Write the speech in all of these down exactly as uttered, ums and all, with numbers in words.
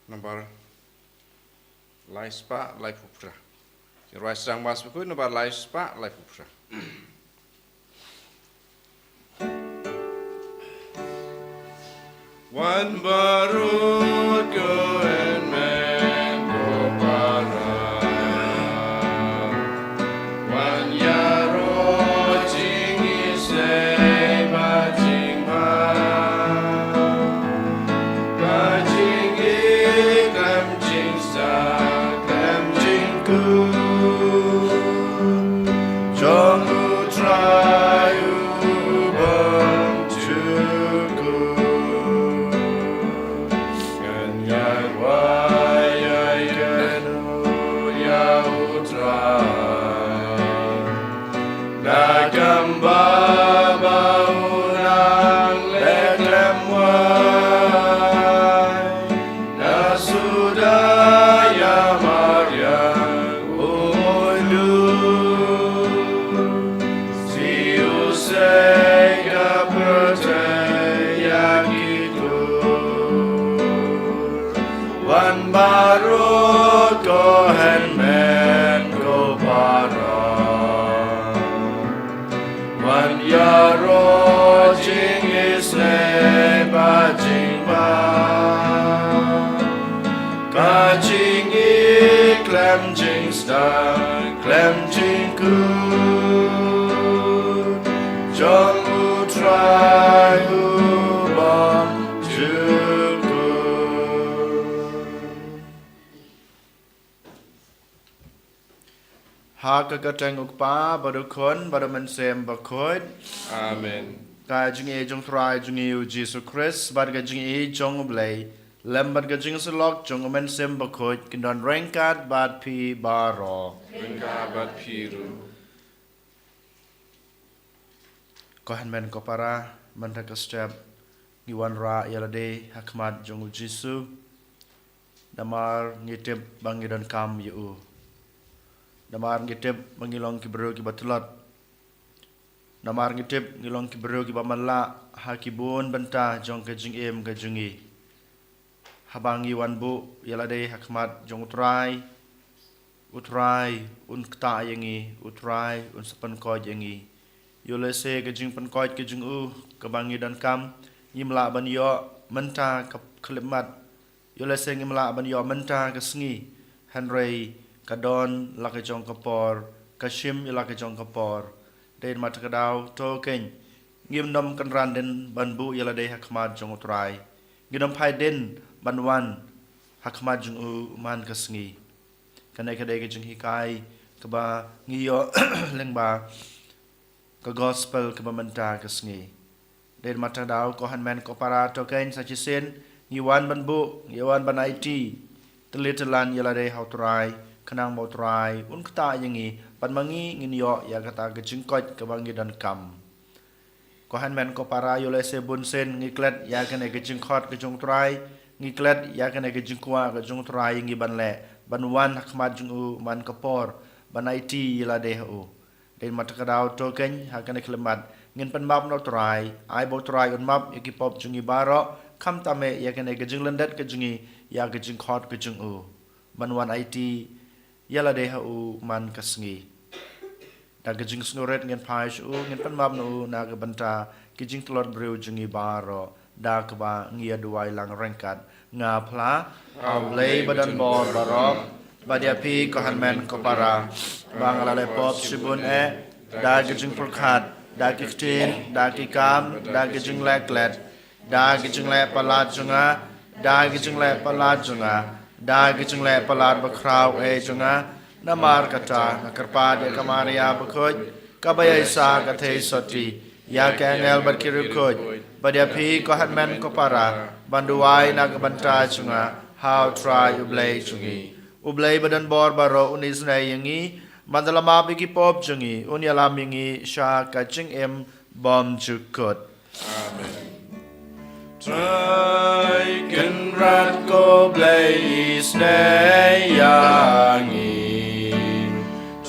Nambar lai spah laiphew phra. Rwai sdang Mass Bakhuid nambar lai spah laiphew phra. Wan baroh ko hynmen ko para, wan ïaroh jingisynei bad jingma, ka jingïeit khlem jingstad khlem jingkut jong U Trai u bym jukut. Ngan ïa rwai ïa kano ïa U Trai, da kam ba ba u nang leh khlem wai, da suda ïa mar ïa u muidu. Shi u sei ka pyrthei ïa ki tur. Wan baroh ko hynmen ko para, wan ïaroh jingisynei bad jingma, ka jingïeit khlem jingstad khlem jingkut jong U Trai u bym jukut. Ha ka kyrteng U Kpa bad U Khun bad U Mynsiem Bakhuid. Amen. Ka jingïeit jong U Trai jong ngi U Jisu Khrist bad ka jingïeit jong U Blei lem bad ka jingsylok jong U Mynsiem Bakhuid kin don ryngkat bad phi baroh. Ryngkat bad phi ruh. Ko hynmen ko para, mynta ka step ngi wanrah ïa lade ha khmat jong U Jisu. Namar ngi tip ba ngi donkam ïa u. Namar ngi tip ba ngi long ki briew kiba tlot. Namar ngi tip ngi long ki briew kiba matlah ha ki bun bynta jong ka jingim ka jong ngi. Haba ngi wan buh ïa lade ha khmat jong U Trai, U Trai un ktah ïa ngi, U Trai un sa pynkoit ïa ngi. Ïoh lehse ka jingpynkoit ka jong u kaba ngi donkam, ngim lah ban ïoh mynta ka khyllipmat. Ïoh lehse ngim lah ban ïoh mynta ka sngi, hynrei ka don la ka jong ka por, ka shim ïa la ka jong ka por. Dei namar kata ka daw, to keiñ, ngim nym kynran dien ban buh ïa lade ha khmat jong U Trai. Ngim nym phai dien ban wan ha khmat jong u man ka sngi. Kane ka dei ka jinghikai kaba ngi ïoh lyngba ka gospel kaba mynta ka sngi. Dei namar kata ka daw, ko hynmen ko para, to keiñ sa shisien ngi wan ban buh, ngi wan ban aiti tylli tyllan ïa lade ha U Trai, khnang ba U Trai un ktah ïa ngi, bad ma ngi ngin ïoh ïa kata ka jingkoit kaba ngi donkam. Ko hynmen ko para, ïoh lehse bunsien ngi klet ïa kane ka jingkhot ka jong U Trai, ngi klet ïa kane ka jingkwah ka jong U Trai ïa ngi ban leh, ban wan ha khmat jong u man ka por, ban aiti ïa lade ha u. Dei namar kata ka daw, to keiñ ha kane ka khyllipmat ngin pynmap na U Trai, ai ba U Trai un map ïa ki pop jong ngi baroh, khamtam eh ïa kane ka jinglyndet ka jong ngi ïa ka jingkhot ka jong u, ban wan aiti ïa lade ha u man ka sngi. Da ka jingsngewrit ngin phai sha u, ngin pynmap na u na ka bynta ki jingtlot briew jong ngi baroh. Da kaba ngi ïa duwai lang ryngkat. Nga phla, A U Blei ba don bor baroh, bad ïa phi ko hynmen ko para, ba nga la leh pop shibun eh, da ki jingpyrkhat, da ki ktien, da ki kam, da ki jingleh klet, da ki jingleh palat jong nga, da ki jingleh palat jong nga, da ki jingleh palat bakhraw eh jong nga. Namar kata nga kyrpad ïa ka Maria bakhuid, kaba ïaishah ka theisotti, ïa ki angel bad ki riewkhuid, bad ïa phi ko hynmen ko para, ban duwai na ka bynta jong nga ha U Trai U Blei jong ngi. U Blei ba don bor baroh un isynei ïa ngi, bad un ïalam ïa ki pop jong ngi, un ïalam ïa ngi sha ka jingim bymjukut. Amen. Trai Kynrad ko Blei isynei ïa ngi.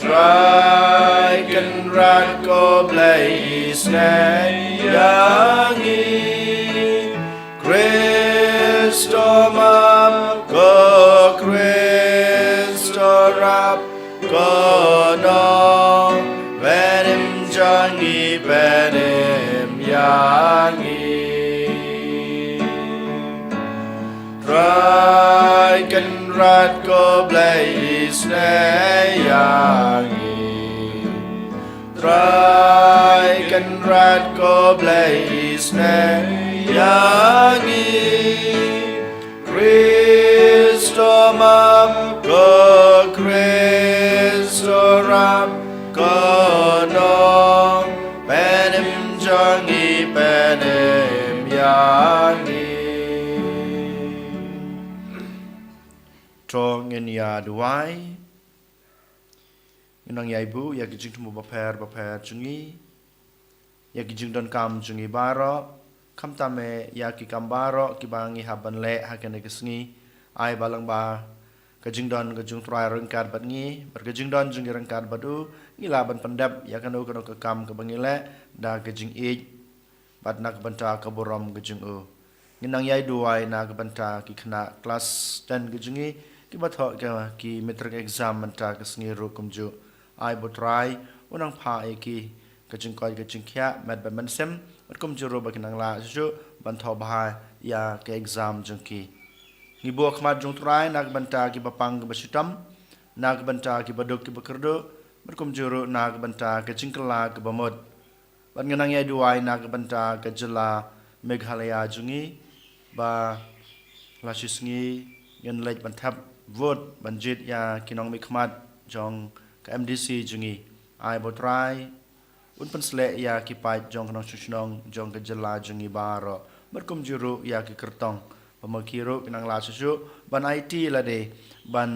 Trai Kynrad ko Blei isynei ïa ngi. Khrist u map ko Penem ïa ngi. Trai Kynrad ko Blei isynei ïa ngi. Trai Kynrad ko Blei isynei ïa ngi. Kristo map, ko Kristo rap, ko nong penem jong ngi, penem ïa ngi. To ngin ïa duwai. Ngin nang ïai buh ïa ki jingthmu bapher bapher jong ngi, ïa ki jingdonkam jong ngi baroh, khamtam eh ïa ki kam baroh kiba ngi hap ban leh ha kane ka sngi. Ai ba lang ba ka jingdon ka jong U Trai ryngkat bad ngi, bad ka jingdon jong ngi ryngkat bad u, ngi lah ban pyndep ïa kano kano ka kam kaba ngi leh da ka jingïeit bad na ka bynta ka burom ka jong u. Ngin nang ïai duwai na ka bynta ki khynnah klas ten ka jong ngi kiba thoh ka ki matric exam mynta ka sngi ruh kumjuh. Ai ba U Trai un nang phah ïa ki ka jingkoit ka jingkhiah met bad mynsiem, bad kumjuh ruh ba kin nang lah shuh shuh ban thoh bha ïa ka exam jong ki. Ngi buh khmat jong U Trai na ka bynta kiba pang kiba shitom, na ka bynta kiba duk kiba kyrduh, bad kumjuh ruh na ka bynta ka jingkylla kaba mut. Bad ngin nang ïai duwai na ka bynta ka jylla Meghalaya jong ngi, ba la shi sngi ngin leit ban thep vote ban jied ïa ki nongmihkhmat jong ka M D C jong ngi. Ai ba U Trai un pynsleh ïa ki paid jong ka nongshong shnong jong ka jylla jong ngi baroh, bad kumjuh ruh ïa ki kyrtong, ba ma ki ruh kin nang lah shuh shuh ban aiti lade ban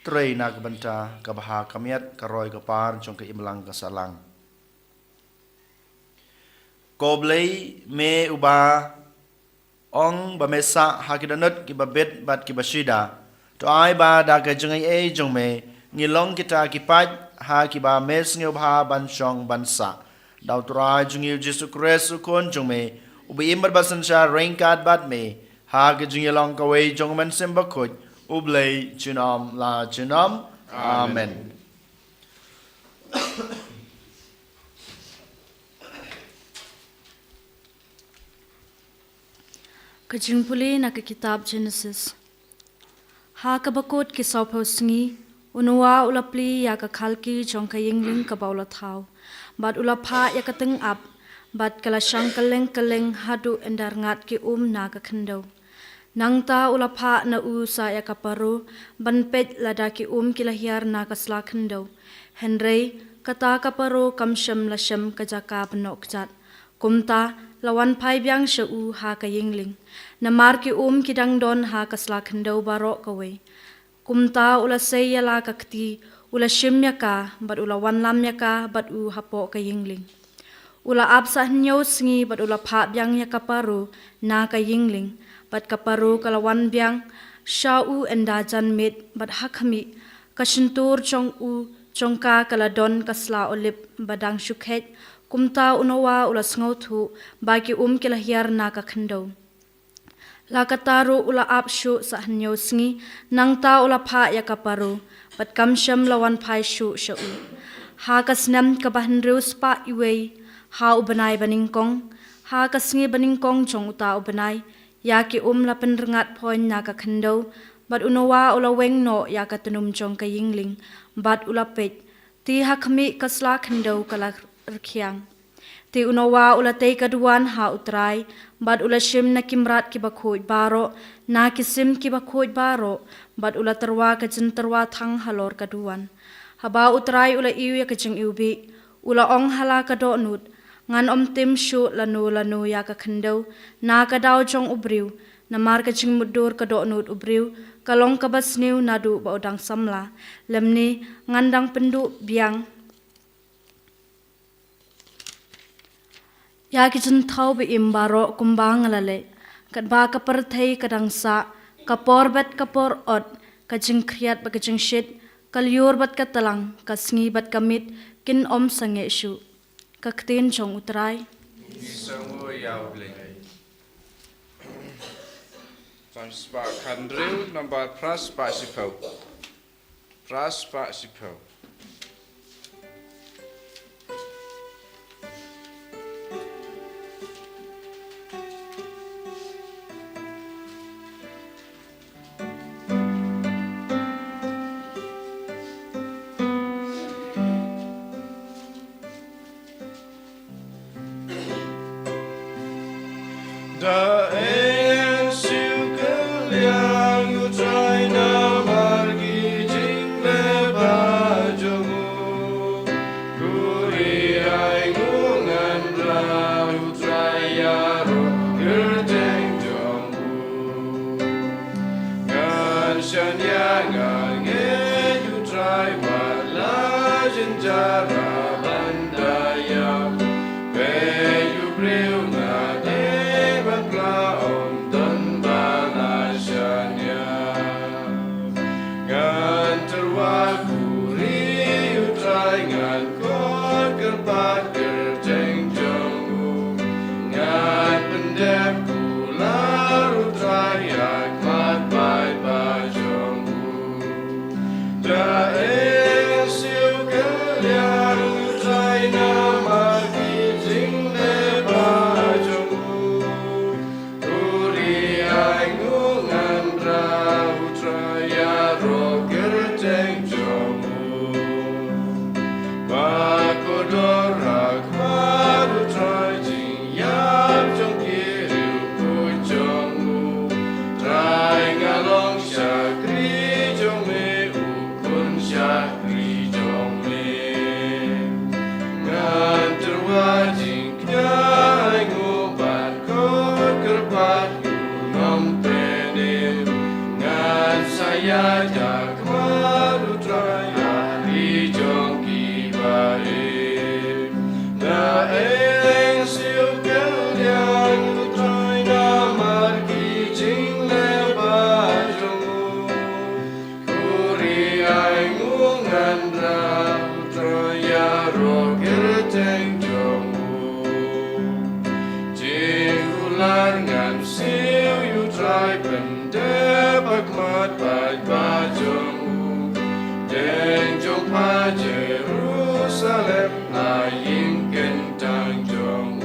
trei na ka bynta ka bha ka miat, ka roi ka par jong ka imlang ka sahlang. Ko Blei, me uba ong ba me sah ha ki dohnud kiba bit bad kiba shida, to ai ba da ka jingaiei jong me ngi long kita ki paid ha kiba me sngewbha ban shong ban sah. Da U Trai jong ngi U Jisu Khrist U Khun jong me, uba im bad ba synshar ryngkat bad me ha ka jingïalong kawei jong U Mynsiem Bakhuid, U Blei junom la junom. Amen. Amen. Ka jingpule na ka kitab Genesis. Ha kaba kut ki sawphew sngi, u Noah u la plie ïa ka khalki jong ka ïingling kaba u la thaw, bad u la phah ïa ka tyngab, bad ka la shang kylleng kylleng haduh ynda rngat ki um na ka khyndew. Nangta u la phah na u sa ïa ka paro ban peit lada ki um ki la hiar na ka sla khyndew. Hynrei kata ka paro kam shym la shem ka jaka ban noh kjat. Kumta la wan phai biang sha u ha ka ïingling, namar ki um ki dang don ha ka sla khyndew baroh kawei. Kumta u la sei ïa la ka kti, u la shim ïa ka, bad u la wanlam ïa ka bad u hapoh ka ïingling. U la ap sa hynñiew sngi bad u la phah biang ïa ka paro na ka ïingling, bad ka paro ka la wan biang sha u ynda jan miet, bad ha khmih, ka shyntur jong u, jong ka ka la don ka sla olib ba dang shu kheit. Kumta u Noah u la sngewthuh ba ki um ki la hiar na ka khyndew. La kata ruh u la ap shuh sa hynñiew sngi, nangta u la phah ïa ka paro, bad kam shym la wan phai shuh sha u. Ha ka snem kaba hynriew spah iwei, ha u bnai banyngkong, ha ka sngi banyngkong jong uta u bnai, ïa ki um la pynrngat phoiñ na ka khyndew, bad u Noah u la weng noh ïa ka tnum jong ka ïingling, bad u la peit, te ha khmih ka sla khyndew ka la rkhiang. Te u Noah u la tei ka duwan ha U Trai, bad u la shim na ki mrad kiba khuid baroh, na ki sim kiba khuid baroh, bad u la tyrwa ka jingtyrwa thang halor ka duwan. Haba U Trai u la ïohi ïa ka jingiwbih, u la ong ha la ka dohnud, ngan ym tim shuh lano lano ïa ka khyndew na ka daw jong u briew, namar ka jingmutdur ka dohnud u briew ka long kaba sniew naduh ba u dang samla. Lymne ngan dang pynduh biang ïa ki jingthaw ba im baroh kumba nga la leh. Katba ka pyrthei ka dang sah, ka por bet ka por ot, ka jingkhriat bad ka jingshit, ka lyiur bad ka tlang, ka sngi bad ka miet, kin ym sangeh shuh. Ka ktien jong U Trai. Ngi sngew ïa U Blei. Psalm spah khathynriew, number phra spah shiphew. Phra spah shiphew. Da eng siew kylliang u Trai namar ki jingleh ba jong u. Khuri ai ngu ngan rah u Trai ïaroh kyrteng jong u. Ngan shaniah nga ngeit u Trai wat la jynjar ban da ïap. Peit u briew nga dei ban pla ym don ba la shaniah. Ngan tyrwa khuri u Trai ngan khot kyrpad kyrteng jong u. Ngan pyndep kular u Trai ha khmat paidbah jong u. Da eng siew kylliang u Trai namar ki jingleh ba jong u. Khuri ai ngu ngan rah u Trai ïaroh kyrteng jong u. Ba kordor ha khmat u Trai jingïap jong ki riewkhuid jong u. Trai nga long shakri jong me, u khun shakri jong me. Ngan tyrwa jingkñia ai ngu bad khot kyrpad u nongpynim. Ngan sa ïaid ha khmat u Trai ha ri jong ki barim. Da eng siew kylliang u Trai namar ki jingleh ba jong u. Khuri ai ngu ngan rah u Trai ïaroh kyrteng jong u. Jingkular ngan siew ïa u Trai pyndep ha khmat paidbah jong u. Deng jong pha Jerusalem la ïing kyntang jong u.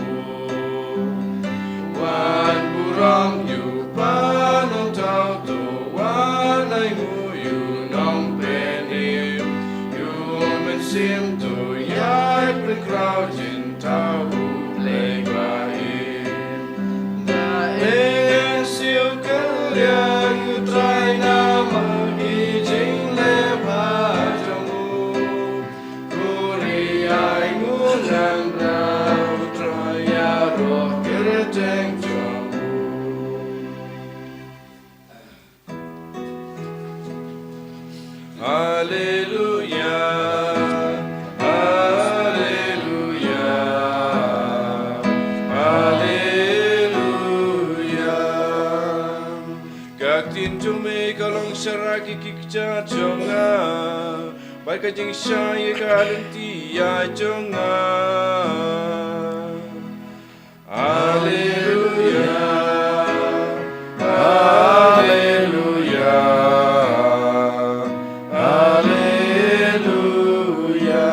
Wan burom ïa u Kpa Nongthaw, to wan ai ngu ïa u nongpynim. Ïa u Mynsiem to ïai pynkhraw, jingthaw u Blei ba im. Da eng siew kylliang u Trai namar ki jingleh ba jong u. Khuri ai ngu ngan rah u Trai ïaroh kyrteng jong u. Haleluya, haleluya, haleluya. Ka ktien jong me ka long sharai ïa ki kjat jong nga, bad ka jingshai ïa ka lynti jong nga. Haleluya, haleluya, haleluya.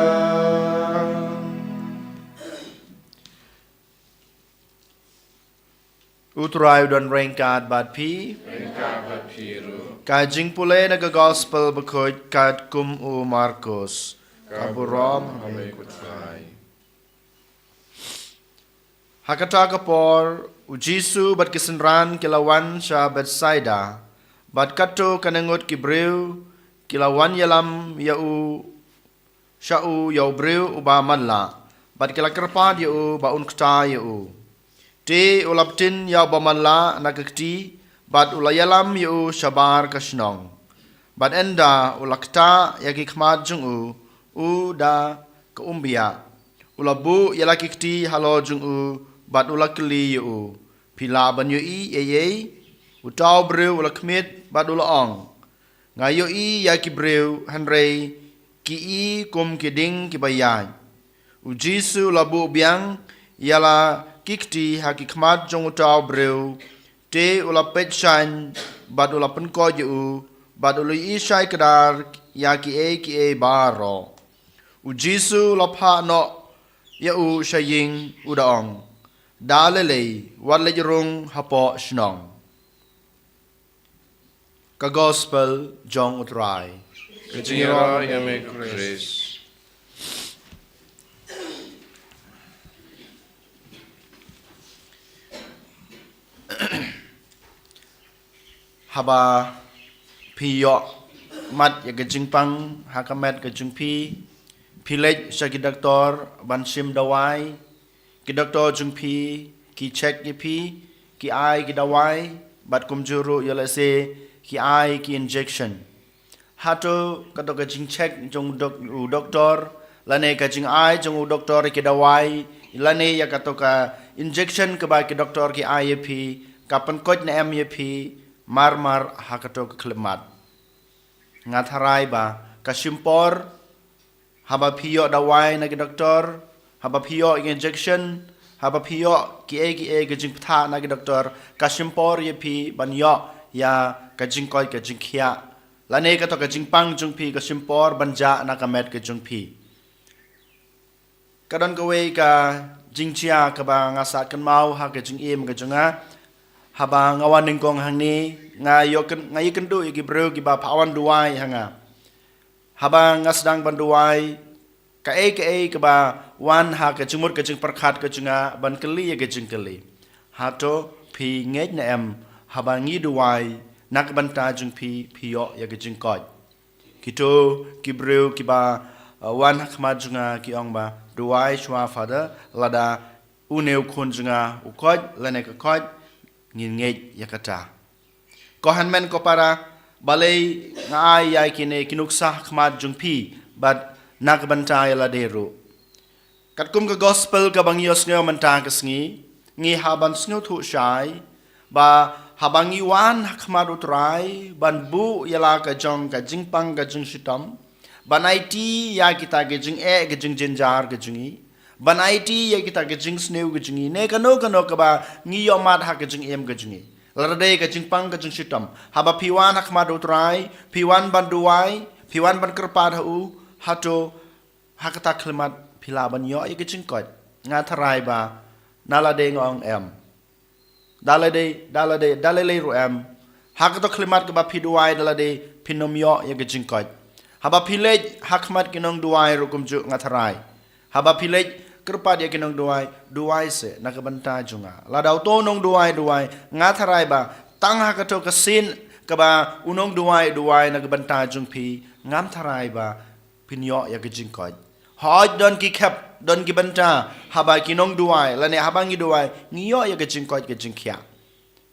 U Trai u don ryngkat bad phi. Ryngkat bad phi ruh. Ka jingpule na ka Gospel bakhuid katkum u Markos. Ka burom ha me ko Trai. Ha kata ka por, u Jisu bad ki synran ki la wan sha Bethsaida, bad katto katne ngut ki briew ki la wan ïalam ïa u, sha u ïa u briew uba matlah, bad ki la kyrpad ïa u ba un kta ïa u. Te u la btin ïa uba matlah na ka kti, bad u la ïalam ïa u shabar ka shnong. Bad ynda u la kta ïa ki khmat jong u, u da ka umbiah, u la buh ïa la ki kti halor jong u, bad u la kylli ïa u, phi lah ban ïohi ei ei? Uta u briew u la khmih bad u la ong, nga ïohi ïa ki briew, hynrei ki i kum ki dieng kiba ïaid. U Jisu u la buh biang ïa la ki kti ha ki khmat jong uta u briew, te u la peit shaiñ, bad u la pynkoit ïa u, bad u la ïohi shai kdar ïa kiei kiei baroh. U Jisu u la phah noh ïa u sha ïing, u da ong, da lei lei, wat leit rung hapoh shnong. Ka Gospel jong u Trai. Ka jingïaroh ïa me ko Khrist. Haba phi ïoh mad ïa ka jingpang ha ka met ka jong phi, phi leit sha ki doktor ban shim dawai. Ki doktor jong phi ki check ïa phi, ki ai ki dawai, bad kumjuh ruh ïoh lehse ki ai ki injection. Hato kato ka jingcheck jong u dok-, u doktor, lane ka jingai jong u doktor ïa ki dawai, lane ïa kato ka injection kaba ki doktor ki ai ïa phi, ka pynkoit ne em ïa phi marmar ha kato ka khyllipmat? Nga tharai ba ka shim por, haba phi ïoh dawai na ki doktor, haba phi ïoh injection, haba phi ïoh kiei kiei ka jingbthah na ki doktor, ka shim por ïa phi ban ïoh ïa ka jingkoit ka jingkhiah. Lane kato ka jingpang jong phi ka shim por ban jah na ka met ka jong phi. Ka don kawei ka jingjia kaba nga sah kynmaw ha ka jingim ka jong nga. Haba nga wan nyngkong hangne, nga ïoh kyn-, nga ïakynduh ïa ki briew kiba phah wan duwai ha nga. Haba nga sdang ban duwai, kaei kaei kaba wan ha ka jingmut ka jingpyrkhat ka jong nga ban kylli ïa ka jingkylli: Hato phi ngeit ne em, haba ngi duwai na ka bynta jong phi, phi ïoh ïa ka jingkoit? Kito ki briew kiba, uh, wan ha khmat jong nga ki ong ba, duwai shuwa Father, lada une u khun jong nga u koit lane ka koit, ngin ngeit ïa kata. Ko hynmen ko para, balei nga ai ïa kine ki nuksa ha khmat jong phi bad na ka bynta ïa lade ruh? Katkum ka gospel kaba ngi ïohsngew mynta ka sngi, ngi hap ban sngewthuh shai ba haba ngi wan ha khmat u Trai ban buh ïa la ka jong ka jingpang ka jingshitom, ban aiti ïa kita ki jingeh ki jingjynjar ki jong ngi, ban aiti ïa kita ki jingsniew ki jong ngi, ne kano kano kaba ngi ïoh mad ha ka jingim ka jong ngi, lada dei ka jingpang ka jingshitom, haba phi wan ha khmat u Trai, phi wan ban duwai, phi wan ban kyrpad ha u, hato ha kata ka khyllipmat phi lah ban ïoh ïa ka jingkoit? Nga tharai ba na lade nga ong em. Da lade, da lade, da lade ruh em. Ha kato ka khyllipmat kaba phi duwai, da lade phin ym ïoh ïa ka jingkoit. Haba phi leit ha khmat ki nongduwai ruh kumjuh, nga tharai, haba phi leit kyrpad ïa ki nongduwai, duwai seh na ka bynta jong nga. Lada uto u nongduwai u duwai, nga tharai ba tang ha kato ka sien kaba u nongduwai u duwai na ka bynta jong phi, ngam tharai ba phin ïoh ïa ka jingkoit. Hooid, don ki khep, don ki bynta haba ki nongduwai lane haba ngi duwai ngi ïoh ïa ka jingkoit ka jingkhiah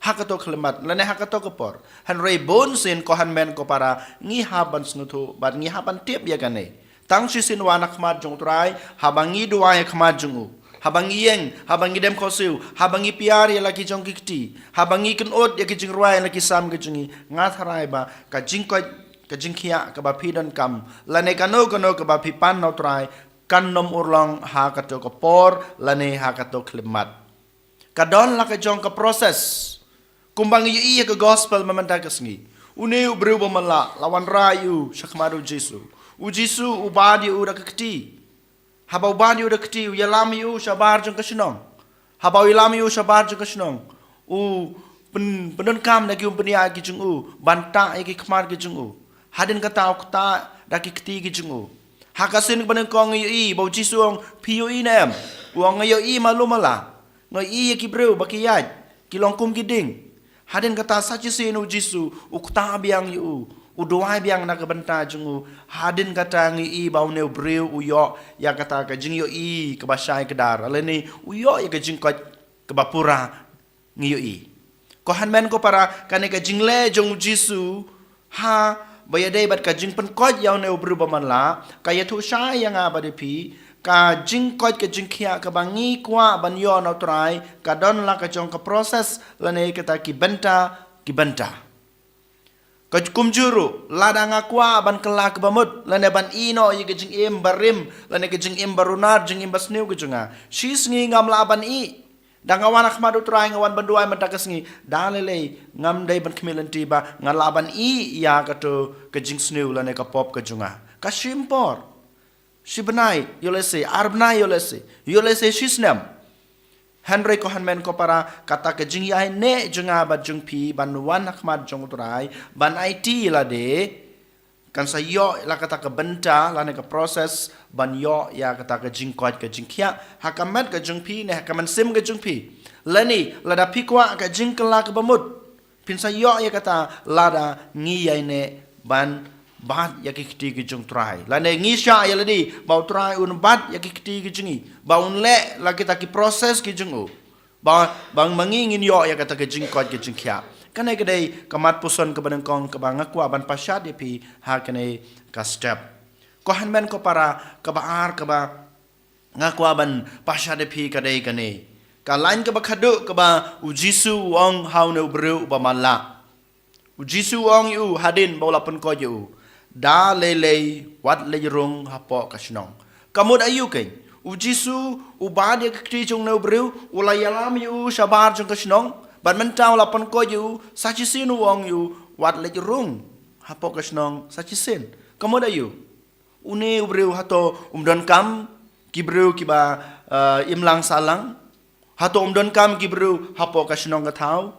ha kato ka khyllipmat lane ha kato ka por. Hynrei bunsien, ko hynmen ko para, ngi hap ban sngewthuh bad ngi hap ban tip ïa kane. Tang shisien wan ha khmat jong u Trai, haba ngi duwai ha khmat jong u, haba ngi ïeng, haba ngi dem khohsiew, haba ngi piar ïa la ki jong ki kti, haba ngi kynud ïa ki jingrwai na ki sam ki jong ngi, nga tharai ba ka jingkoit ka jingkhiah kaba phi donkam lane kano kano kaba phi pan na u Trai kan ym urlong ha kato ka por lane ha kato ka khyllipmat. Ka don la ka jong ka process. Kumba ngi ïohi ha ka gospel mynta ka sngi, une u briew ba matlah la wanrah ïa u sha khmat u Jisu. U Jisu u bat ïa u da ka kti. Haba u bat ïa u da ka kti, u ïalam ïa u shabar jong ka shnong. Haba u ïalam ïa u shabar jong ka shnong, u pyn-, pyndonkam na ki umpynïaid ki jong u ban tah ïa ki khmat ki jong u. Hadien kata u ktah da ki kti ki jong u. Ha ka sien kaba nyngkong ngi ïohi ba u Jisu u ong, phi ïohi ne em? U ong, nga ïohi malu mala. Nga ïohi ïa ki briew ba ki ïaid, ki long kum ki dieng. Hadien kata sa shisien u Jisu u ktah biang ïa u, u duwai biang na ka bynta jong u. Hadien kata ngi ïohi ba une u briew u ïoh ïa kata ka jingïohi kaba shai kdar lane u ïoh ïa ka jingkoit kaba pura. Ngi ïohi, ko hynmen ko para, kane ka jingleh jong u Jisu haba ïadei bad ka jingpynkoit ïa une u briew ba matlah ka ïathuh shai ïa nga bad ïa phi ka jingkoit ka jingkhiah kaba ngi kwah ban ïoh na u Trai. Ka don la ka jong ka process lane kita ki bynta ki bynta. Ka kumjuh ruh, lada nga kwah ban kylla kaba mut lane ban ïehnoh ïa ka jingim barim lane ka jingim barunat, jingim basniew ka jong nga, shisngi ngam lah ban ïeh. Da nga wan ha khmat u Trai, nga wan ban duwai mynta ka sngi, da lei lei ngam dei ban khmih lynti ba nga lah ban ïeh ïa kato ka jingsniew lane ka pop ka jong nga. Ka shim por. Shi bnai ïoh lehse, ar bnai ïoh lehse, ïoh lehse shi snem. Hynrei ko hynmen ko para, kata ka jingïaineh jong nga bad jong phi ban wan ha khmat jong u Trai ban aiti ïa lade, kan sa ïoh la kata ka bynta lane ka process ban ïoh ïa kata ka jingkoit ka jingkhiah ha ka met ka jong phi ne ha ka mynsiem ka jong phi. Lane lada phi kwah ka jingkylla kaba mut, Phin sa ïoh ïa kata lada ngi ïaineh ban bat ïa ki kti ki jong U Trai. Lane ngi shah ïa lade ba U Trai un bat ïa ki kti ki jong ngi, ba un leh la kita ki process ki jong u, ba, ba ma ngi ngin ïoh ïa kata ka jingkoit ka jingkhiah. Kane ka dei ka mat puson kaba nyngkong kaba nga kwah ban pashat ïa phi ha kane ka step. Ko hynmen ko para, kaba ar kaba nga kwah ban pashat ïa phi ka dei kane. Ka lain kaba khadduh kaba U Jisu u ong ha une u briew uba matlah. U Jisu u ong ïa u hadien ba u la pynkoit ïa u, da lei lei wat leit rung hapoh ka shnong. Ka mut aïu keiñ? U Jisu u bat ïa ka kti jong une u briew, u la ïalam ïa u shabar jong ka shnong, bad mynta u la pynkoit ïa u, sa shisien u ong ïa u wat leit rung hapoh ka shnong sa shisien. Ka mut aïu? Une u briew hato um donkam ki briew kiba, eh, imlang sahlang? Hato um donkam ki briew hapoh ka shnong ka thaw?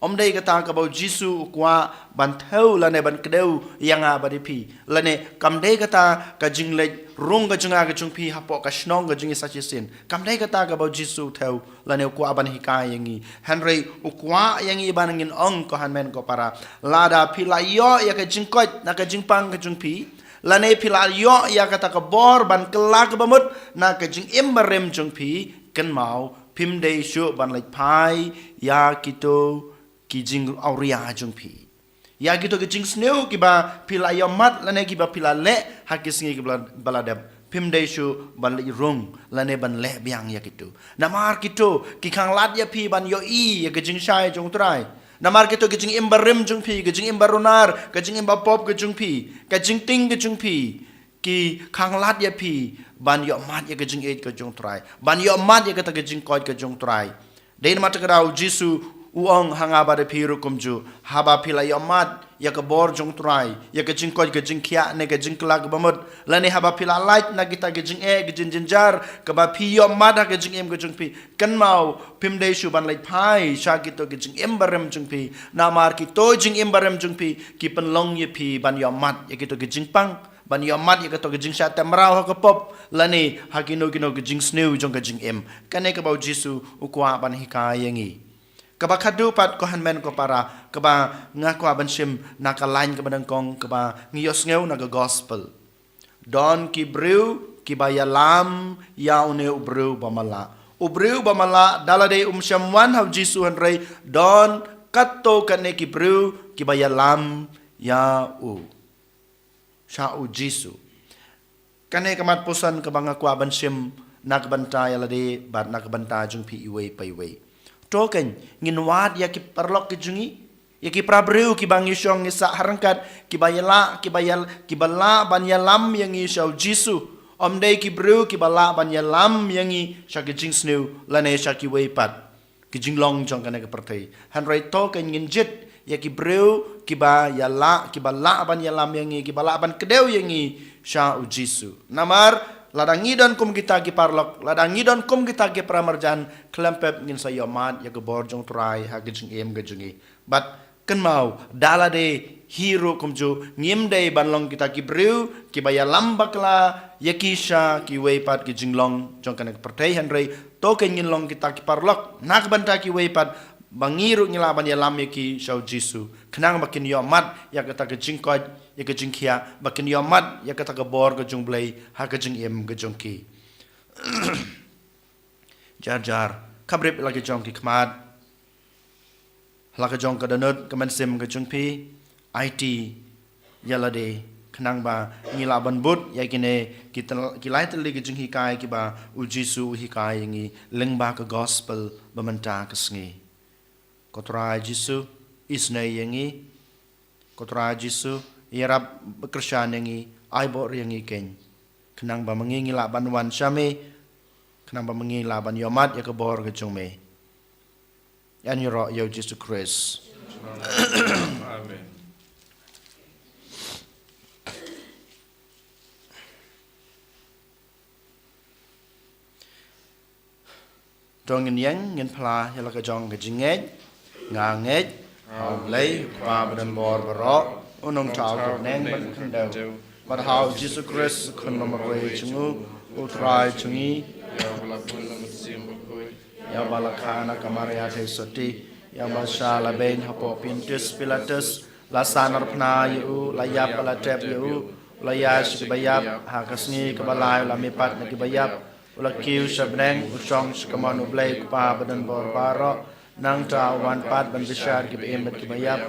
Ym dei kata kaba U Jisu u kwah ban thew lane ban kdew ïa nga bad ïa phi. Lane kam dei kata ka jingleit rung ka jong nga ka jong phi hapoh ka shnong ka jong ngi sa shisien. Kam dei kata kaba U Jisu u thew lane u kwah ban hikai ïa ngi. Hynrei u kwah ïa ngi ban ngin ong ko hynmen ko para, lada phi la ïoh ïa ka jingkoit na ka jingpang ka jong phi, lane phi la ïoh ïa kata ka bor ban kylla kaba mut na ka jingim barim jong phi, kynmaw phim dei shuh ban leit phai ïa kito ki jingawria jong phi, ïa kito ki jingsniew kiba phi la ïohmad lane kiba phi la leh ha ki sngi kiba la, ba la dep. Phim dei shuh ban leit rung lane ban leh biang ïa kito. Namar kito ki khanglad ïa phi ban ïohi ïa ka jingshai jong U Trai. Namar kito ki jingim barim jong phi, ka jingim barunar, ka jingim bapop ka jong phi, ka jingtieng ka jong phi, ki khanglad ïa phi ban ïohmad ïa ka jingïeit ka jong U Trai, ban ïohmad ïa kata ka jingkoit ka jong U Trai. Dei namar kata ka daw U Jisu u ong ha nga bad ha phi ruh kumjuh, haba phi la ïohmad ïa ka bor jong U Trai, ïa ka jingkoit ka jingkhiah ne ka jingkylla kaba mut, lane haba phi la lait na kita ki jingeh ki jingjynjar kaba phi ïohmad ha ka jingim ka jong phi, kynmaw phim dei shuh ban leit phai sha kito ki jingim barim jong phi. Namar kito jingim barim jong phi ki pynlong ïa phi ban ïohmad ïa kito ki jingpang, ban ïohmad ïa kato ka jingshah tymraw ha ka pop lane ha kino kino ka jingsniew jong ka jingim. Kane kaba U Jisu u kwah ban hikai ïa ngi. Kaba khadduh pat ko hynmen ko para, kaba nga kwah ban shim na ka lain kaba nyngkong kaba ngi ïohsngew na ka gospel. Don ki briew kiba ïalam ïa une u briew ba matlah. U briew ba matlah da lade um shym wan ha U Jisu hynrei don katto katne ki briew kiba ïalam ïa u. Sha U Jisu. Kane ka mat puson kaba nga kwah ban shim na ka bynta ïa lade bad na ka bynta jong phi iwei pa iwei. To keiñ ngin wad ïa ki paralok ki jong ngi, ïa ki para briew kiba ngi shong ngi sah ha ryngkat, kiba ïa lah, kiba ïa, kiba lah ban ïalam ïa ngi sha U Jisu. Ym dei ki briew kiba lah ban ïalam ïa ngi sha ki jingsniew lane sha kiwei pat ki jinglong jong kane ka pyrthei. Hynrei to keiñ ngin jied ïa ki briew kiba ïa lah, kiba lah ban ïalam ïa ngi, kiba lah ban kdew ïa ngi sha U Jisu. Namar lada ngi don kum kita ki paralok, lada ngi don kum kita ki para marjan, khlem pep ngin sa ïohmad ïa ka bor jong U Trai ha ka jingim ka jong ngi. Bad kynmaw, da lade hi ruh kumjuh, ngim dei ban long kita ki briew kiba ïalam bakla ïa ki sha kiwei pat ki jinglong jong kane ka pyrthei, hynrei to keiñ ngin long kita ki paralok na ka bynta kiwei pat, ba ngi ruh ngi lah ban ïalam ïa ki sha U Jisu, khnang ba kin ïohmad ïa kata ka jingkoit, ïa ka jingkhiah, ba kin ïohmad ïa kata ka bor ka jong U Blei ha ka jingim ka jong ki. Jar jar, khapbrip la ki jong ki khmat, la ka jong ka dohnud, ka mynsiem ka jong phi, aiti ïa lade, khnang ba ngi lah ban bud ïa kine ki tyl-, ki lai tylli ki jinghikai kiba U Jisu u hikai ïa ngi lyngba ka gospel ba mynta ka sngi. Ko Trai Jisu, isynei ïa ngi. Ko Trai Jisu, ïarap, kyrshan ïa ngi, ai bor ïa ngi keiñ, khnang ba ma ngi ngi lah ban wan sha me, khnang ba ma ngi lah ban ïohmad ïa ka bor ka jong me. Ïa ngi ïaroh ïa U Jisu Khrist. Amen. To ngin ïeng, ngin phla ïa la ka jong ka jingngeit. Nga ngeit ha U Blei, U Kpa badonbor baroh, u nongthaw katneng bad khyndew, bad ha U Jisu Khrist, u Khun bamarwei jong u, U Trai jong ngi, ïa uba la kha na ka Maria Theisotti, Ïa ba sha la beiñ hapoh Pontius Pilatus, la sahnarphna ïa u, la ïap bad la tep ïa u, la ïaid sha kiba ïap, ha ka sngi kaba lai la mihpat na kiba ïap, u la kiew sha bneng, u shong sha kamon U Blei U Kpa badonbor baroh. Nangta u wan pat ban bishar kiba im bad kiba ïap.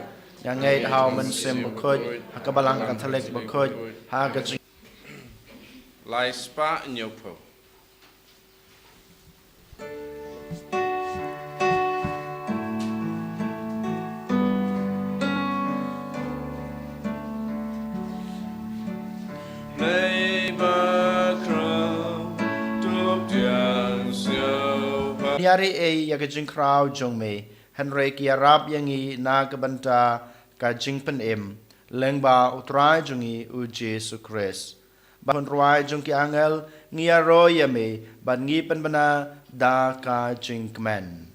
Ïa ngeit ha U Mynsiem Bakhuid, ha ka Balang Katholik bakhuid, ha ka jing- Lai spah hynñiewphew. Blei bakhraw, to pdiang sngewbha. Ïa ri ei ïa ka jingkhraw jong me, hynrei ki ïarap ïa ngi na ka bynta ka jingpynim, lyngba U Trai jong ngi U Jisu Khrist. Ba hun rwai jong ki angel, ngi ïaroh ïa me, bad ngi pynbna da ka jingkmen.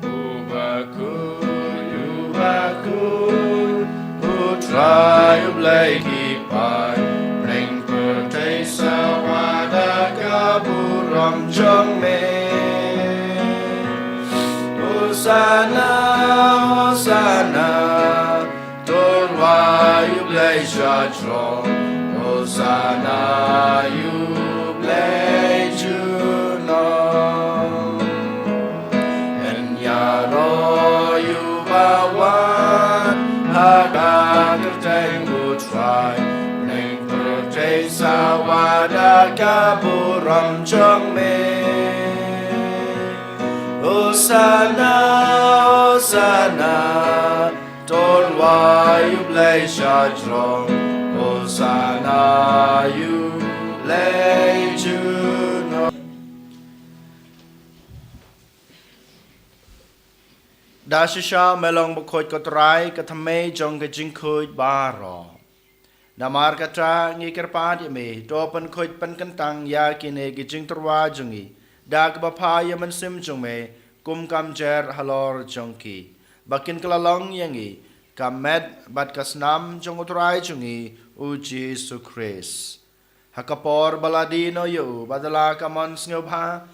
U bakhuid, u bakhuid, U Trai U Blei ki paid, ring pyrthei sawa da ka burom jong me. Hosana, Hosana, to rwai ïa U Blei sha jrong, Hosana ïa U Blei junom. Yn ïaroh ïa uba wan ha ka kyrteng U Trai, ring pyrthei sawa da ka burom jong me. Hosana, Hosana, to rwai ïa U Blei sha jrong, Hosana ïa U Blei junom. Da shisha me long bakhuid ko Trai, ka thymmei jong ka jingkhuid baroh. Namar kata ngi kyrpad ïa me, to pynkhuid pynkyntang ïa kine ki jingtyrwa jong ngi da kaba pha ïa U Mynsiem jong me, kum kam jer halor jong ki, ba kin kylla long ïa ngi ka met bad ka snam jong U Trai jong ngi U Jisu Khrist. Ha ka por ba la die noh ïa u, bad da la ka mon sngewbha,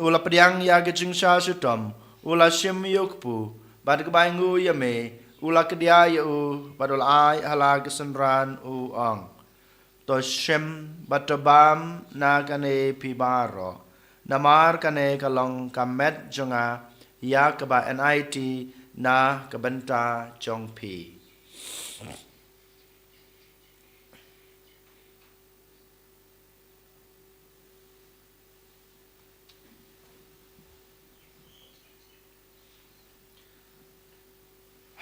u la pdiang ïa ka jingshah shitom, u la shim ïa u kpu, bad kaba ainguh ïa me, u la kdiah ïa u, bad u la ai ha la ki synran u ong: To shim bad to bam na kane phi baroh, namar kane ka long ka met jong nga, ïa kaba yn aiti na ka bynta jong phi.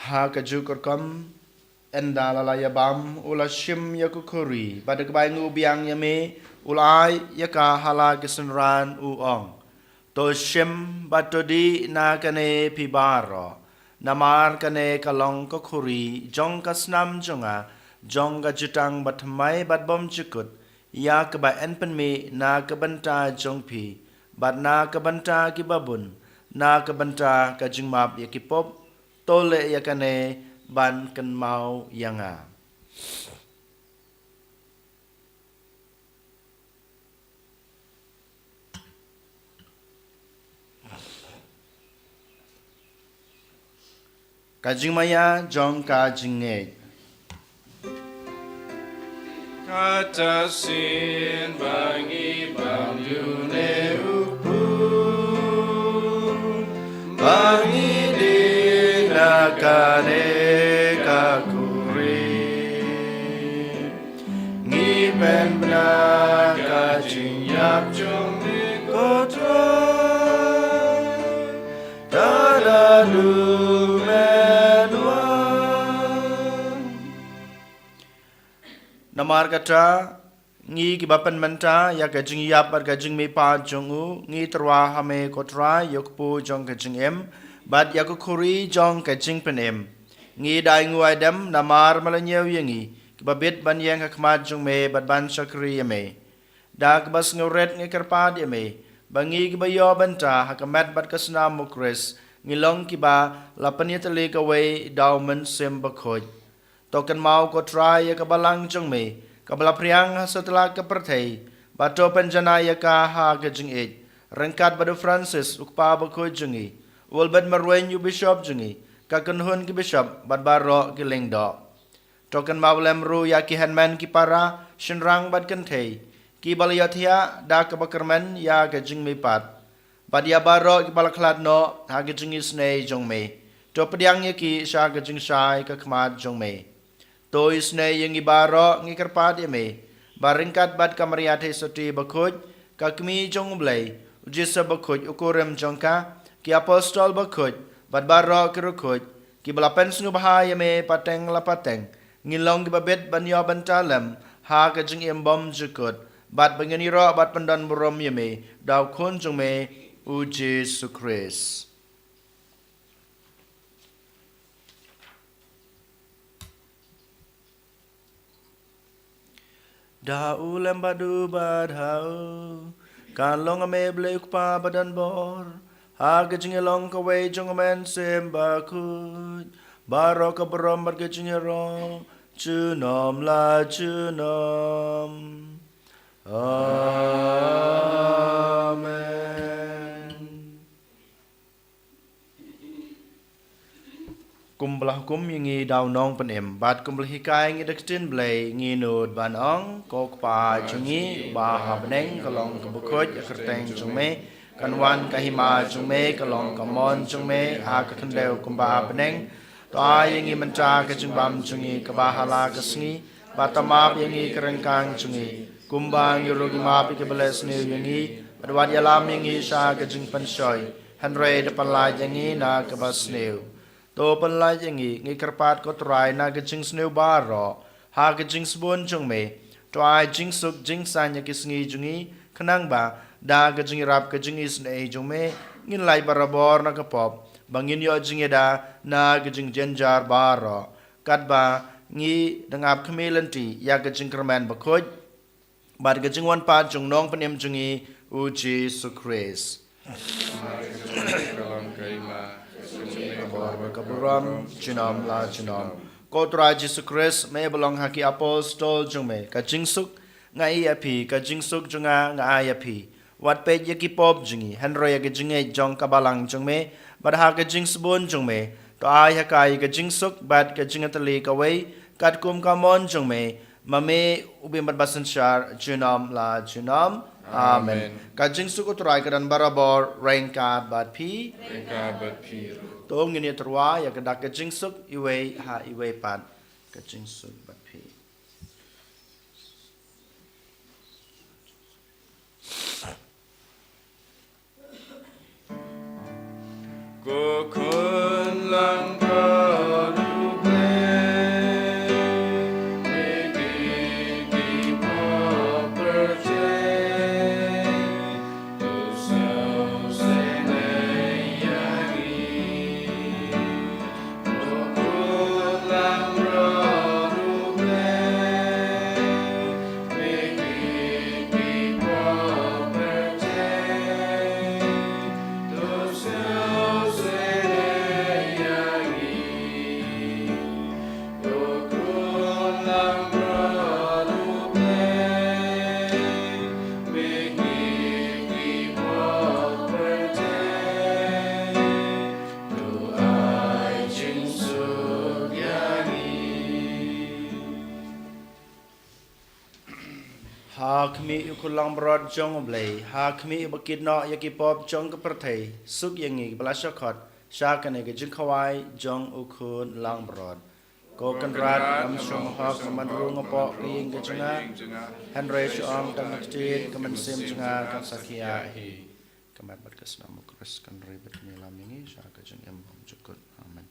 Ha kajuh ka rukom, ynda la la ïa bam, u la shim ïa ka khuri, bad da kaba ainguh biang ïa me, u la ai ïa ka ha la ki synran u ong: To shim bad to dih na kane phi baroh, namar kane ka long ka khuri jong ka snam jong nga, jong ka jutang bathymmai bad bymjukut, ïa kaba yn pynmih na ka bynta jong phi, bad na ka bynta kiba bun, na ka bynta ka jingmap ïa ki pop. To leh ïa kane ban kynmaw ïa nga. Ka jingmaïa jong ka jingngeit. Kata shisien ba ngi bam ïa une u kpu, ba ngi dih na kane ka khuri, ngi pynbna ka jingïap jong me ko Trai, da naduh men wan. Namar kata, ngi kiba pynmynta ïa ka jingïap bad ka jingmihpat jong u, ngi tyrwa ha me ko Trai ïa u kpu jong ka jingim, bad ïa ka khuri jong ka jingpynim. Ngi da ainguh aidem namar me la ñiew ïa ngi, kiba bit ban ïeng ha khmat jong me bad ban shakri ïa me. Da kaba sngewrit ngi kyrpad ïa me, ba ngi kiba ïoh bynta ha ka met bad ka snam u Khrist, ngi long kiba la pynïatylli kawei da u Mynsiem Bakhuid. To kynmaw ko Trai ïa ka balang jong me, kaba la phriang ha satlak ka pyrthei, bad to pynjanai ïa ka ha ka jingïeit, ryngkat bad u Francis u kpa bakhuid jong ngi, u Albert Marwein u bishop jong ngi, ka kynhun ki bishop bad baroh ki lyngdoh. To kynmaw lem ruh ïa ki hynmen ki para, shynrang bad kynthei, kiba la ïohthiah da kaba kyrmen ïa ka jingmihpat, bad ïa baroh kiba la khlad noh ha ka jingisynei jong me. To pdiang ïa ki sha ka jingshai ka khmat jong me. To isynei ïa ngi baroh, ngi kyrpad ïa me, ba ryngkat bad ka Maria Theisotti bakhuid, ka kmie jong u Blei, u Joseph bakhuid u kurim jong ka, ki apostol bakhuid, bad baroh ki riewkhuid kiba la pynsngewbha ïa me pateng la pateng, ngin long kiba bit ban ïoh bynta lem ha ka jingim bymjukut, bad ba ngin ïaroh bad pyndonburom ïa me da u Khun jong me, u Jisu Khrist. Da u lem bad u bad ha u, kan long ïa me Blei u Kpa badonbor, ha ka jingïalong kawei jong u Mynsiem Bakhuid, baroh ka burom bad ka jingïaroh, junom la junom. Amen. Kumba la hukum ïa ngi da u Nongpynim, bad kumba la hikai ïa ngi da ka ktien Blei, ngin nud ban ong: Ko Kpa jong ngi uba ha bneng, ka long kaba khuid ïa ka kyrteng jong me, kan wan ka hima jong me, ka long ka mon jong me ha ka khyndew kumba ha bneng. To ai ïa ngi mynta ka jingbam jong ngi kaba ha la ka sngi, bad to map ïa ngi ka ryngkang jong ngi, kumba ngi ruh ngi map ïa kiba leh sniew ïa ngi, bad wat ïalam ïa ngi sha ka jingpynshoi, hynrei to pynlait ïa ngi na kaba sniew. To pynlait ïa ngi, ngi kyrpad ko Trai, na ka jingsniew baroh, ha ka jingsbun jong me. To ai jingsuk jingsaiñ ïa ki sngi jong ngi, khnang ba da ka jingïarap ka jingisynei jong me, ngin lait barabor na ka pop, ba ngin ïoh jingïada na ka jingjynjar baroh, katba ngi dang ap khmih lynti ïa ka jingkyrmen bakhuid bad ka jingwan pat jong u Nongpynim jong ngi, u Jisu Khrist. Ka long ka hima, ka burom, junom la junom. Ko Trai Jisu Khrist, me ba la ong ha ki apostol jong me: Ka jingsuk nga ai ïa phi, ka jingsuk jong nga nga ai ïa phi. Wat peit ïa ki pop jong ngi, hynrei ïa ka jingngeit jong ka balang jong me, bad ha ka jingsbun jong me, to ai ha ka ïa ka jingsuk bad ka jingïatylli kawei, katkum ka mon jong me, ma me u bym bad ba synshar junom la junom. Amen. Amen. Ka jingsuk u Trai ka don barabor ryngkat bad phi. Ryngkat bad phi ruh. To ngin ïa tyrwa ïa ka dak ka jingsuk iwei ha iwei pat. Ka jingsuk bad phi. Ko khun langbrot U Blei, me kit ki pop pyrthei, to sngewsynei ïa ngi. Ha khmih ïa u khun langbrot jong U Blei, ha khmih ïa u ba kit noh ïa ki pop jong ka pyrthei, suk ïa ngi kiba la shah khot sha kane ka jingkhawai jong u khun langbrot. Ko Kynrad, ngam shym hok, namar ruh nga pop ka ïing ka jong nga, hynrei shu ong tang ka ktien, ka mynsiem jong nga kan sa khia hi. Ka met bad ka snam U Khrist kan ri bad kan ïalam ïa ngi sha ka jingim bymjukut. Amen.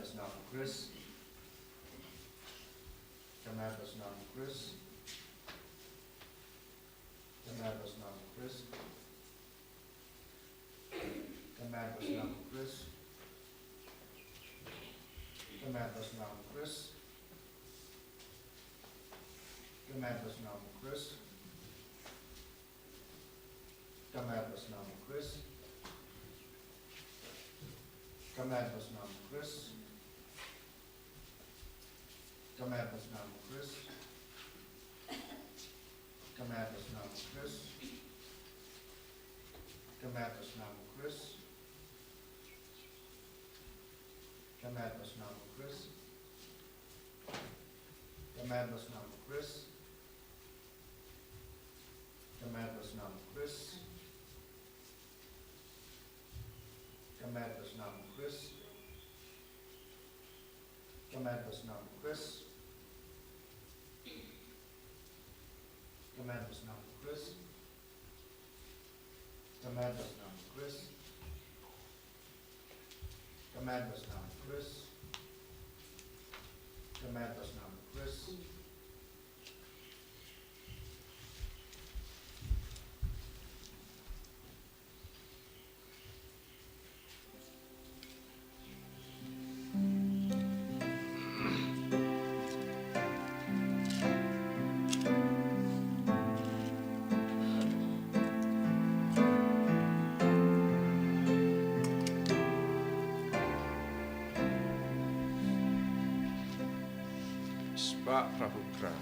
Ka mad basnam u Khrist. Ka mad basnam u Khrist. Ka mad basnam u Khrist. Ka mad basnam u Khrist. Ka mad basnam u Khrist. Ka mad basnam u Khrist. Ka mad basnam u Khrist. Ka mad basnam u Khrist. Ka mad basnam u Khrist. Ka mad basnam u Khrist. Ka mad basnam u Khrist. Ka mad basnam u Khrist. Ka mad basnam u Khrist. Ka mad basnam u Khrist. Ka mad basnam u Khrist. Ka mad basnam u Khrist. Ka mad basnam u Khrist. Ka mad basnam u Khrist. Ka mad basnam u Khrist. Spah pra put pra.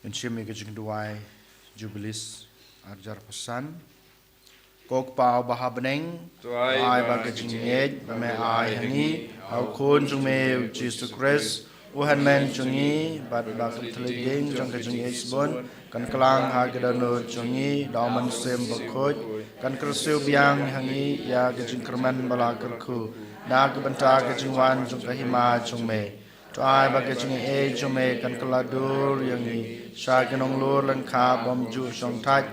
Ngin shim ïa ka jingduwai Jubilees arhajar arphew san. Ko Kpa uba ha bneng, to ai ba ka jingïeit ba me ai ha ngi ha u Khun jong me u Jisu Khrist, u hynmen jong ngi, bad ba ka thylliej dieng jong ka jingïeit sbun kan kylla ha ka dohnud jong ngi da u Mynsiem Bakhuid, kan kyrsiew biang ha ngi ïa ka jingkyrmen ba la kyrkhu na ka bynta ka jingwan jong ka hima jong me. To ai ba ka jingaiei jong me kan kylla dur ïa ngi sha ki nongleit lyngkha bymjuh shongthait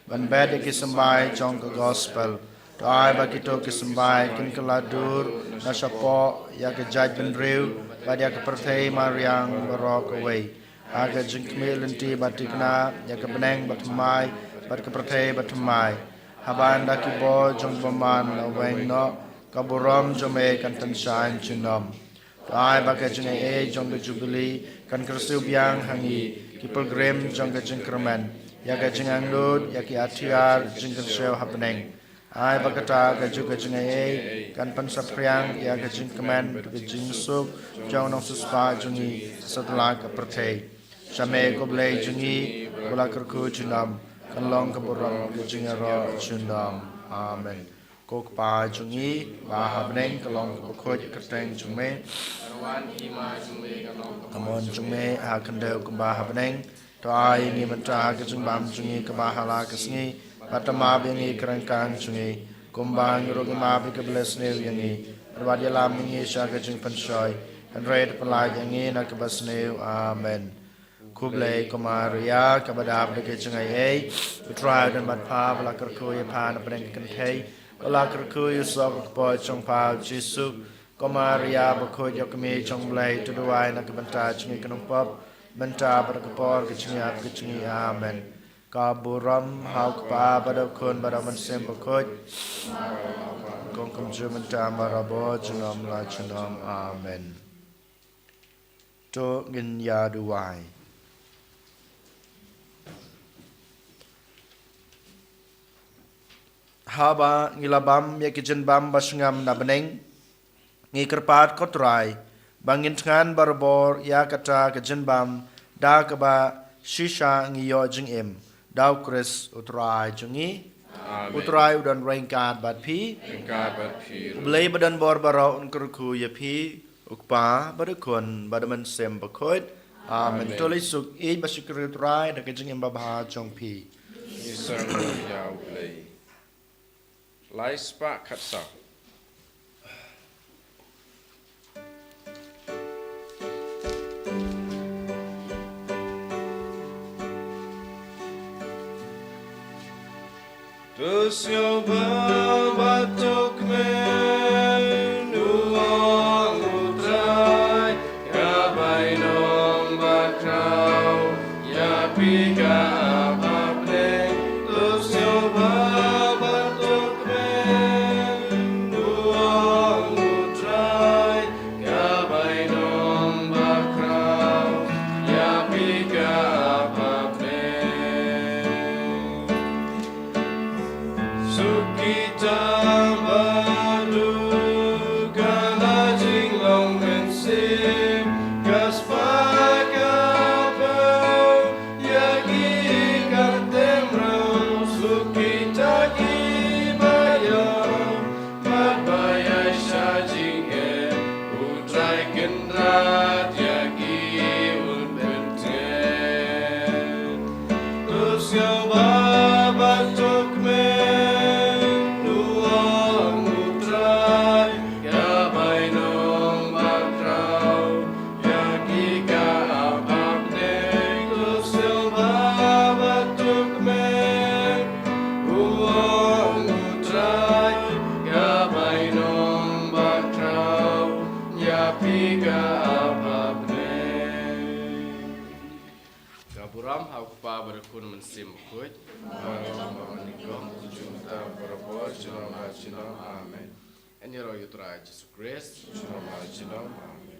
ban bet ïa ki symbai jong ka gospel. To ai ba kito ki symbai kin kylla dur na shapoh ïa ka jaitbynriew bad ïa ka pyrthei mariang baroh kawei, ha ka jingkhmih lynti ba thikna ïa ka bneng bathymmai bad ka pyrthei bathymmai. Haba ynda ki bor jong u bymman la weng noh, ka burom jong me kan tyngshaiñ junom. To ai ba ka jingaiei jong ka Jubili kan kyrsiew biang ha ngi, ki pilgrim jong ka jingkyrmen, ïa ka jingangnud ïa ki atiar jingkyrsiew ha bneng. Ai ba kata ka juk ka jingaiei kan pynsaphriang ïa ka jingkmen bad ka jingsuk jong u nongsiewspah jong ngi ha satlak ka pyrthei. Sha me ko Blei jong ngi, ba la kyrkhu junom, kan long ka burom ka jingïaroh junom. Amen. Ko Kpa jong ngi ba ha bneng, ka long kaba khuid ïa ka kyrteng jong me. Ka mon jong me ha khyndew kumba ha bneng. To ai ïa ngi mynta ka jingbam jong ngi kaba ha la ka sngi, bad to map ïa ngi ki ryngkang jong ngi, kumba ngi ruh ngi map ïa kiba la sniew ïa ngi. Bad wat ïalam ïa ngi sha ka jingpynshoi, hynrei to pynlait ïa ngi na kaba sniew. Amen. Khublei ko Maria, kaba dap da ka jingaiei, U Trai u don bad pha, ba la kyrkhu ïa pha na pdeng ki kynthei, ba la kyrkhu ïa u soh ka kpoh jong pha u Jisu. Ko Maria bakhuid, ïa ka kmie jong u Blei, to duwai na ka bynta jong ngi ki nongpop, mynta bad ha ka por ka jingïap ka jong ngi. Amen. Ka burom ha U Kpa bad ha U Khun bad ha U Mynsiem Bakhuid. Kong kumjuh mynta, marwei bad junom la junom. Amen. To ngin ïa duwai. Haba ngi la bam ïa ki jingbam ba sngewbha na bneng, ngi kyrpad ko Trai ba ngin thngan barabor ïa kata ka jingbam da kaba shisha ngi ïoh jingim, da U Khrist U Trai jong ngi. Amen. U Trai u don ryngkat bad phi. Ryngkat bad phi ruh. U Blei ba don bor baroh un kyrkhu ïa phi, U Kpa bad U Khun bad U Mynsiem Bakhuid. Amen. Amen. To leit suk ïeit bad shakri U Trai da ka jingim babha jong phi. Ngi sngewbha ïa U Blei. Lai spah khatsaw. To sngewbha bad to kmen, u ong U Trai, ka bainong bakhraw ïa phi ka ap ha bneng. To sngewbha bad to kmen, u ong U Trai, ka bainong bakhraw ïa phi ka ap ha bneng. Suk kita bad u, ka la jinglong mynsiem, ka spah ka bew ïa ki ka tem rong. Suk kita kiba ïap bad ba ïaishah jingeh, U Trai Kynrad ïa ki un pyntngen. To sngewbha bad to kmen, u ong U Trai, ka bainong bakhraw ïa ki ka ap ha bneng. To sngewbha bad to kmen, u ong U Trai, ka bainong bakhraw ïa phi ka ap ha bneng. Ka burom ha U Kpa bad U Khun, Mynsiem Bakhuid. Bad ha U Kpa bad U Khun, mynta bad barabor, junom la junom. Amen. Yn ïaroh ïa U Trai Jisu Khrist. Junom la junom. Amen.